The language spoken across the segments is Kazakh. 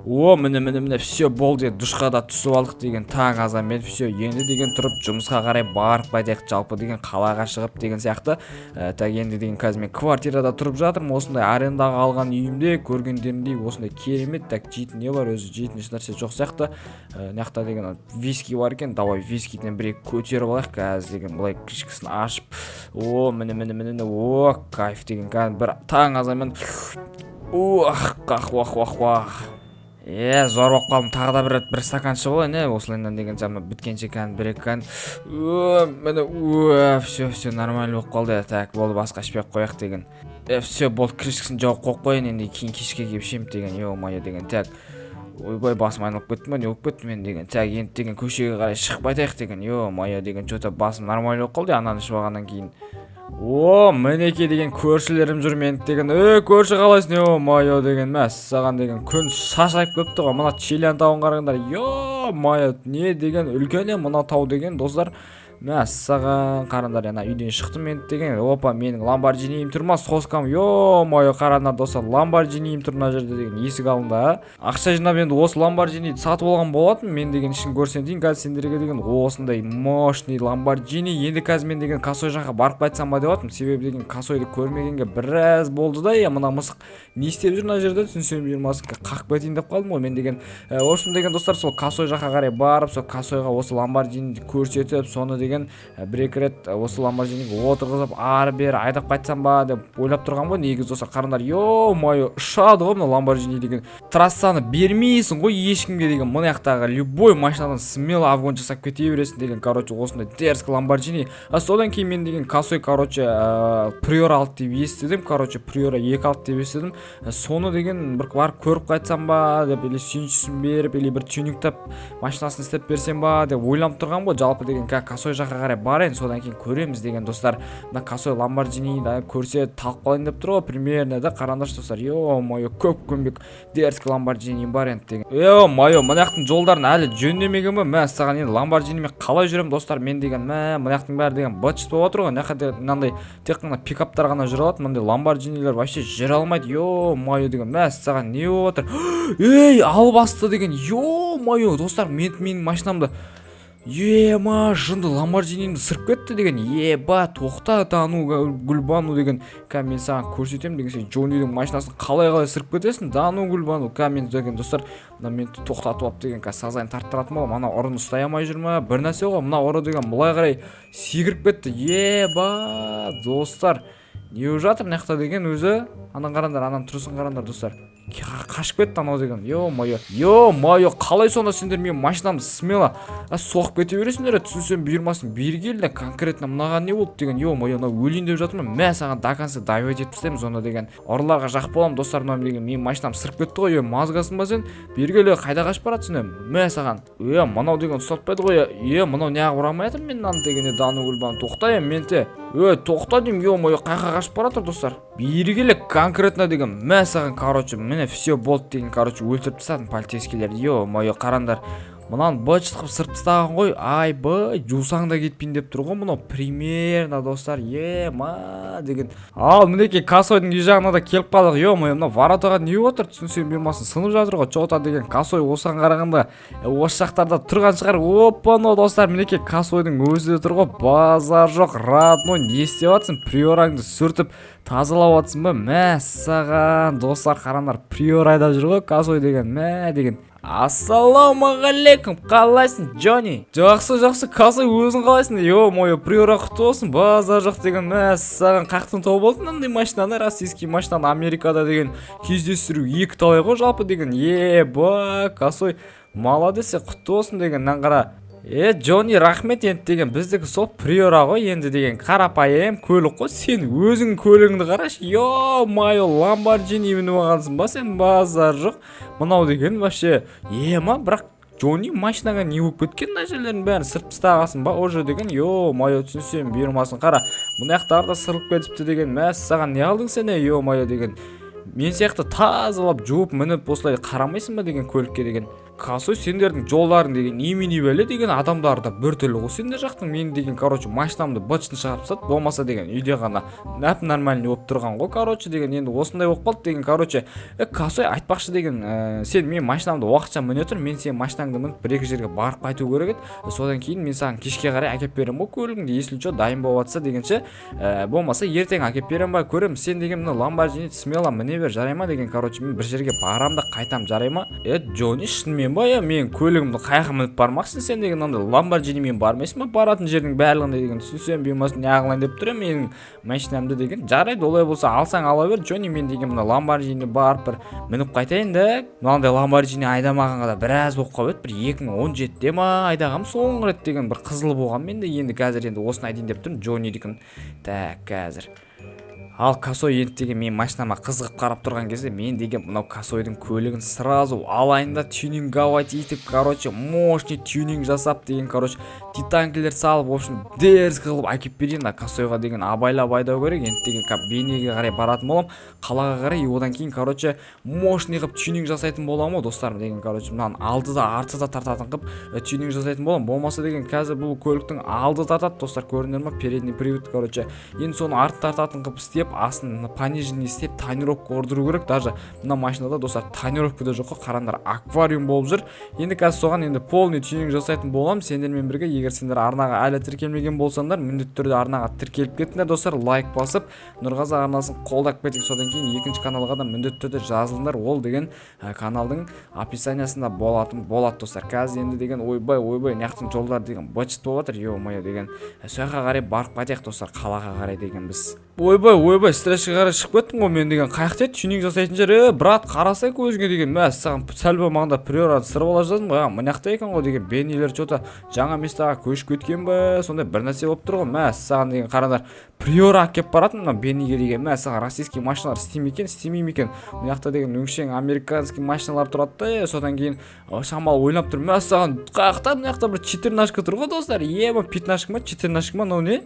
О, міне, міне, міне, все, болды, душқа да түсіп алдық деген таң азанмен. Все, енді деген тұрып жұмысқа қарай барып қайтайық, жалпы деген қалаға шығып деген сияқты. Так, енді деген қазір мен квартирада тұрып жатырмын, осындай арендаға алған үйімде, көргендеріңдей, осындай керемет. Так, жейтін не бар өзі? Жейтін ешнәрсе жоқ сияқты. Мына жақта деген виски бар екен. Давай, вискиден бір екі көтеріп алайық қазір деген, былай крышкасын ашып. О, міне, міне, міне, о, кайф деген, кәдімгі бір таң азанмен. Уах, қах, уах, уах, уах. Е, зор болып қалдым. Тағы да бір рет бір стакан ішіп алайын, е, осылайынан деген жаңа біткенше кәдімгі бір екі кәдімгі. Міне, все, все, нормально болып қалды. Так, болды, басқа ішпей ақ қояйық деген. Е, все, болды, крышкасын жауып қойып қояйын, енді кейін кешке келіп ішемін деген. Ё-моё деген. Так, ойбай, басым айналып кетті ма, не болып кетті мен деген? Так, енді деген көшеге қарай шығып қайтайық деген. Ё-моё деген, чё-то басым нормально болып қалды ананы ішіп алғаннан кейін. О, мінекей деген көршілерім жүр менікі деген. Е, көрші, қалайсың? Ё-моё деген, мәссаған деген, күн шашырап кетті ғой. Мына Челян тауын қараңдар, ё-моё, не деген үлкен е мына тау деген, достар. Мәссаған, қараңдар, ана үйден шықтым енді деген. Опа, менің Ламборджиниім тұр ма, соскам? Ё-моё, қараңдар, достар, Ламборджиниім тұр мына жерде деген, есік алдында. Ақша жинап, енді осы Ламборджиниді сатып алған болатын мен деген. Ішін көрсетейін қазір сендерге деген, осындай мощный Ламборджини. Енді қазір мен деген Косой жаққа барып қайтсам ба деп жатырмын, себебі деген Косойды көрмегенге біраз болды да. Е, мына мысық не істеп жүр мына жерде? Түсінсем бұйырмасын, қағып кетейін деп қалдым ғой мен деген. В общем деген, достар, сол Косой жаққа қарай барып, сол Косойға осы Ламборджиниді көрсетіп, соны деген бір екі рет осы Ламборджиниге отырғызып, ары бері айдап қайтсам ба деп ойлап тұрғанмын ғой негізі. Достар, қараңдар, ё-моё, ұшады ғой мына Ламборджини деген, трассаны бермейсің ғой ешкімге деген. Мына жақтағы любой машинадан смело обгон жасап кете бересің деген. Короче, осындай дерзкий Ламборджини. А содан кейін мен деген Косой, короче, Приора алды деп естідім. Короче, Приора екі алды деп естідім. Соны деген бір барып көріп қайтсам ба деп, или сүйіншісін беріп, или бір тюнингтап машинасын істеп берсем ба деп ойланып тұрғанмын ғой жалпы деген. Қазір Косой жаққа қарай барайын, содан кейін көреміз деген. Достар, мына Косой Ламборджиниді көрсе, талып қалайын деп тұр ғой примерно да. Қараңдаршы, достар, ё-моё, көп көмбек дерзкий Ламборджини бар енді деген. Ё-моё, мына жақтың жолдарын әлі жөндемеген ба? Мәссаған, енді Ламборджинимен қалай жүремін, достар, мен деген? Мә, мына жақтың бәрі деген быт шыт болып жатыр ғой. Мына жақта мынандай тек қана пикаптар ғана жүре алады, мынандай Ламборджинилер вообще жүре алмайды. Ё-моё деген, мәссаған, не болып жатыр? Ей, албасты деген, ё-моё, достар, менің машинамды, ема, жынды, Ламборджинимді сырып кетті деген. Еба, тоқта, Дану Гүлбану деген, қазір мен саған көрсетемін деген. Сен Джоннидің машинасын қалай сырып кетесің, Дану Гүлбану? Қазір мен деген, достар, мына мені тоқтатып алып деген, қазір сазайын тарттыратын боламын. Ана ұрыны ұстай алмай жүр ма, бір нәрсе ғой. Мына ұры деген былай қарай секіріп кетті. Еба, достар, не болып жатыр мына жақта деген өзі? Ананы қараңдар, ананың тұрысын қараңдар, достар. Қашып кетті анау деген. Ё-моё, ё-моё, қалай сонда сендер менің машинамды смело соғып кете бересіңдер? Түсінсем бұйырмасын, бері кел да. Конкретно мынаған не болды деген? Ё-моё, мынау өлейін деп жатыр ма? Мә саған, до конца добивать етіп тастаймын сонда деген. Ұрыларға жақ боламын, достар. Мынау деген менің машинам сырып кетті ғой. Е, мозгасың ба сен? Бері кел, е, қайда қашып баратсың? Е, мә саған. Е, мынау деген ұстатпайды ғой. Е, мынау неғып ұра алмай жатыр мен мынаны деген? Е, Дану Гүлбану, тоқта, е, менте, е, тоқта деймін. Ё-моё, қай жаққа қашып бара жатыр, достар? Бері келе конкретно деген. Мә саған, короче, міне, все, болды деген. Короче, өлтіріп тастадым полицейскийлерді. Ё-моё, қараңдар, мынаны быт шыт қылып сырып тастаған ғой. Айбай, жусаң да кетпейін деп тұр ғой мынау примерно, достар. Ема деген. Ал мінекей, Косойдың үй жағына да келіп қалдық. Ё-моё, мына воротаға не болып жатыр? Түсінсем бұйырмасын, сынып жатыр ғой чё-то деген. Косой осыған қарағанда осы жақтарда тұрған шығар. Опа, мынау, достар, мінекей, Косойдың өзі де тұр ғой. Базар жоқ, родной, не істеп жатырсың? Приораңды сүртіп тазалап жатсың ба? Мәссаған, достар, қараңдар, Приора айдап жүр ғой Косой деген. Мә деген. Ассалаумағалейкум, қалайсың, Джонни? Жақсы, жақсы, Косой, өзің қалайсың? Ё-моё, Приора құтты болсын. Базар жоқ деген. Мәссаған, қаяқтан тауып алдың мынандай машинаны? Российский машинаны Америкада деген кездестіру екі талай ғой жалпы деген. Еба, Косой, молодец, құтты болсын деген. Мынаны қара. Е, Джонни, рахмет. Енді деген біздікі сол Приора ғой енді деген, қарапайым көлік қой. Сен өзің көлігіңді қарашы, ё-моё, Ламборджини мініп алғансың ба сен? Базар жоқ, мынау деген вообще ема. Бірақ, Джонни, машинаңа не болып кеткен? Мына жерлердің бәрін сырып тастағансың ба уже деген? Ё-моё, түсінсем бұйырмасын, қара, мына жақтары да сырылып кетіпті деген. Мәссаған, не алдың сен, е? Ё-моё деген. Мен сияқты тазалап, жуып, мініп, осылай қарамайсың ба деген көлікке деген. Косой, сендердің жолдарың деген немене бәле деген, адамдары да біртүрлі ғой сендер жақтың. Мен деген, короче, машинамды быт-шытын шығарып тастады, болмаса деген үйде ғана нәп нормальный болып тұрған ғой, короче, деген. Енді осындай болып қалды деген, короче. Е, косой, айтпақшы деген, сен менің машинамды уақытша міне тұр, мен сенің машинаңды мініп, бір екі жерге барып қайту керек еді. Содан кейін мен саған кешке қарай әкеліп беремін ғой көлігіңді, если че, дайын болып жатса дегенше. Болмаса ертең әкеліп беремін ба, көреміз. Сен деген мына Ламборджини смело міне бер, жарай ма деген. Короче, мен бір жерге барам да қайтамын, жарай ма? Е, Джонни, шынымен ба? Е, менің көлігімді қай жаққа мініп бармақсың сен деген? Андай Ламборджинимен бармайсың ба баратын жердің барлығында деген? Түсінсем, болмасын, неғылайын деп тұр едім менің машинамды деген. Жарайды, олай болса, алсаң, ала бер, Джонни. Мен деген мына Ламборджини барып бір мініп қайтайын да. Мынандай Ламборджини айдамағанға да біраз болып қалып еді, бір 2017-те ма айдағанмын соңғы рет деген, бір қызыл болған менде. Енді қазір енді осыны айдайын деп тұрмын, Джоннидікін. Так, қазір. Ал, косой, енді деген мен машинама қызығып қарап тұрған кезде, мен деген мынау косойдың көлігін сразу алайын да, тюнинговать етіп, короче, мощный тюнинг жасап деген, короче, титанкілер салып, в общем, дерзкий қылып әкеліп берейін мына косойға деген. Абайлап айдау керек енді деген. Бейнеге қарай баратын боламын, қалаға қарай, и одан кейін, короче, мощный қылып тюнинг жасайтын боламын ғой, достарым, деген. Короче, мынаның алды да, арты да тартатын қылып тюнинг жасайтын боламын. Болмаса деген қазір бұл көліктің алды тартады, достар, көрдіңдер ма, передний привод, короче. Енді соны арты тартатын қылып істеп, астын пониженный істеп, тонировка ұрдыру керек. Даже мына машинада, достар, тонировка да жоқ қой, қараңдар, аквариум болып жүр. Енді қазір соған енді полный тюнинг жасайтын боламын сендермен бірге. Егер сендер арнаға әлі тіркелмеген болсаңдар, міндетті түрде арнаға тіркеліп кетіңдер, достар, лайк басып, Нұрғазы арнасын қолдап кетейік. Содан кейін екінші каналға да міндетті түрде жазылыңдар, ол деген каналдың описаниясында болатын болады, достар. Қазір енді деген, ойбай, ойбай, мына жақтың жолдары деген быт болып жатыр, е мое деген. Сол жаққа қарай барып қайтайық, достар, қалаға қарай деген біз. Ойбай, ойбай, встречка ға қарай шығып кеттім ғой мен деген. Қай жақта еді тюнинг жасайтын жер? Е, брат, қарасай көзіңе деген, мә саған, сәл болмағанда Приораны сырып ала жаздым ғой. А, мына жақта екен ғой деген. Беннилер че то жаңа место ға көшіп кеткен бе, сондай бір нәрсе болып тұр ғой. Мә саған деген, қараңдар, Приора алып келіп баратын мына Бенниге деген. Мә саған, российский машиналар істей ме екен, істемей ме екен? Мына жақта деген өңшең американский машиналар тұрады да. Е, содан кейін шамалы ойланып тұрмын. Мә саған, қай жақта? Мына жақта бір четырнашка тұр ғой, достар. Е, пятнашка ма, четырнашка ма, мынау не?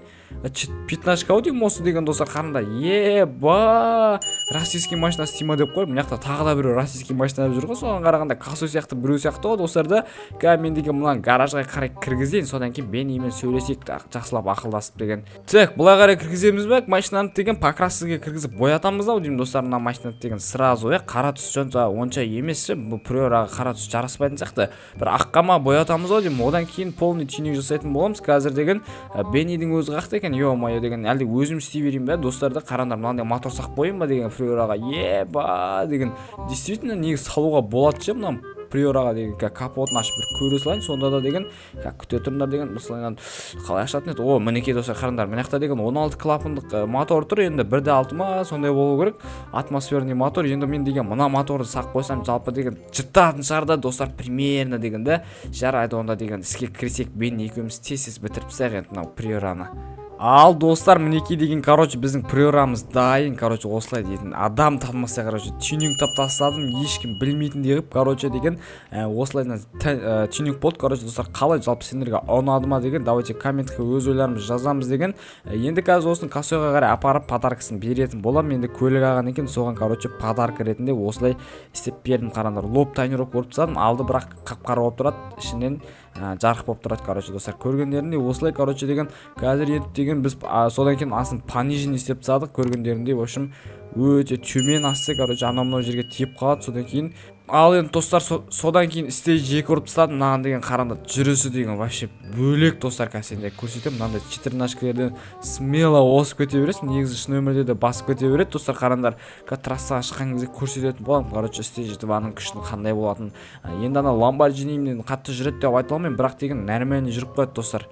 Пятнашка ау деймін осы деген, достар, қараңдар. Еба, российский машина істей ма деп қойып, мына жақта тағы да біреу российский машина алып жүр ғой. Соған қарағанда косой сияқты біреу сияқты ғой, достар, да. Қазір мен деген мынаны гаражға қарай кіргізейін, содан кейін Беннимен сөйлесейік та, жақсылап ақылдасып деген. Так, былай қарай кіргіземіз ба машинаны деген? Покраска ға кіргізіп боятамыз ау деймін, достар, мына машинаны деген сразу. Иә, қара түс сонша онша емес ше, бұл Приораға қара түс жараспайтын сияқты. Бір аққа ма боятамыз ау деймін, одан кейін полный тюнинг жасайтын боламыз. Қазір деген Беннидің өзі қаяқта екен, е мое деген? Әлде өзім істей берейін ба, достар, да? Қараңдар, мынандай мотор салып қояйын ба деген Приораға? Еба деген, действительно, негізі салуға болады ше мына Приораға деген. Капотын ашып бір көре салайын сонда да деген. Күте тұрыңдар деген. Осылайынан қалай ашатын еді? О, мінекей, достар, қараңдар, мына жақта деген 16 клапандық мотор тұр. Енді 1,6 ма, сондай болу керек, атмосферный мотор. Енді мен деген мына моторды салып қойсам, жалпы деген жыртатын шығар да, достар, примерно деген да. Жарайды, онда деген іске кірісейік. Бен екеуміз тез тез бітіріп тастайық енді мынау Приораны. Ал, достар, мінекей деген, короче, біздің Приорамыз дайын. Короче, осылай дейтін адам танымаса, короче, тюнингтап тастадым, ешкім білмейтіндей қылып, короче, деген. Осылайынан тюнинг болды, короче, достар. Қалай, жалпы сендерге ұнады ма деген? Давайте комментке өз ойларымызды жазамыз деген. Енді қазір осыны косойға қарай апарып, подарка сын беретін боламын. Енді көлік алған екен, соған, короче, подарка ретінде осылай істеп бердім. Қараңдар, лоб тонировка ұрып тастадым, алды бірақ қап қара болып тұрады, ішінен жарық болып тұрады, короче, достар, көргендеріңдей осылай, короче, деген. Қазір енді деген біз содан кейін астын пониженный істеп тастадық, көргендеріңдей, в общем, өте төмен асты, короче, анау мынау жерге тиіп қалады содан кейін. Ал енді, достар, содан кейін стейдж 2 ұрып тастадым мынаған деген. Қараңдар, жүрісі деген вообще бөлек, достар. Қазір сендерге көрсетемін. Мынандай четырнашкалерден смело озып кете бересің, негізі шын өмірде де басып кете береді, достар. Қараңдар, қазір трассаға шыққан кезде көрсететін боламын, короче, стейдж 2-ның күшінің қандай болатынын. Енді ана Ламборджинимен қатты жүреді деп айта алмаймын, бірақ деген нормально жүріп қояды, достар.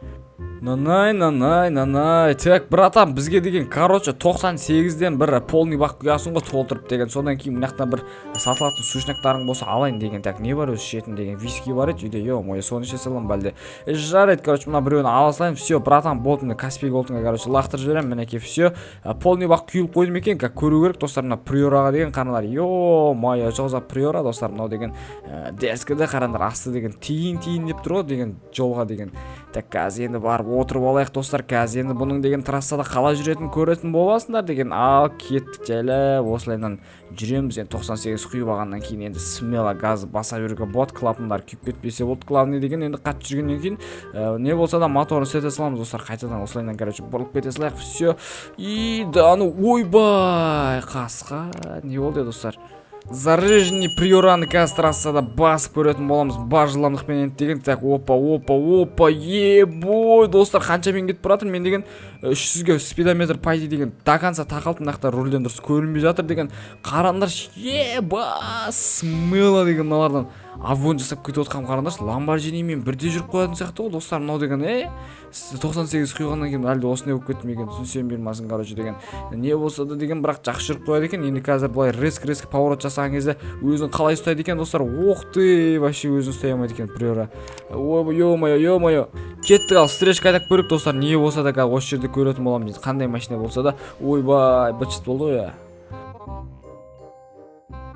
Нанай, нанай, нанай. Так, братан, бізге деген, короче, 98-ден бір полный бак құясың ғой толтырып деген. Содан кейін мына жақтан бір сатылатын сушняктарың болса, алайын деген. Так, не бар өзі ішетін деген? Виски бар еді үйде, е мое, соны іше саламын ба әлде? Жарайды, короче, мына біреуін ала салайын. Все, братан, болды, міне, Каспий Голдыңа, короче, лақтырып жіберемін. Мінекей, все, полный бак құйылып қойды ма екен, как көру керек, достар, мына Приораға деген. Қараңдар, е мое, что за Приора, достар, мынау деген дерзкий да. Қараңдар, асты деген тиін тиін деп тұр ғой деген жолға деген. Так, қазір енді барып Жайлап отырып алайық, достар. Қазір енді бұның деген трассада қалай жүретінін көретін боласыңдар деген. Ал кеттік, жайлап осылайынан жүреміз. Енді 98 құйып алғаннан кейін енді смело газ баса беруге болады. Клапандар күйіп кетпесе болды, главный деген. Енді қатты жүргеннен кейін не болса да моторын істете саламыз, достар. Қайтадан осылайынан, короче, бұрылып кете салайық. Все, и да ну, ойбай, қасқа не болды, достар? Заряженный Приораны қазір трассада басып көретін боламыз бар жылдамдықпен енді деген. Так, опа, опа, опа, ебой, достар, қаншамен кетіп бара жатырмын мен деген? 300-ге спидометр, по идее, деген до конца тақалды. Мына жақта рульден дұрыс көрінбей жатыр деген. Қараңдаршы, еба, смело деген мыналардан обгон жасап кетіп отқанын қараңдаршы. Ламборджинимен бірдей жүріп қоятын сияқты ғой, достар, мынау деген. 98 құйғаннан кейін әлде осындай болып кетті ме екен, түсінсем бермасын, короче, деген. Не болса да деген, бірақ жақсы жүріп қояды екен. Енді қазір былай резко резко поворот жасаған кезде өзін қалай ұстайды екен, достар? Ох ты, вообще өзін ұстай алмайды екен Приора. Ой, ё мое, ё мое. Кеттік, ал встречка айдап көрейік, достар. Не болса да, қазір осы жерде көретін боламыз қандай машина болса да. Ойбай, быт шыт болды ғой.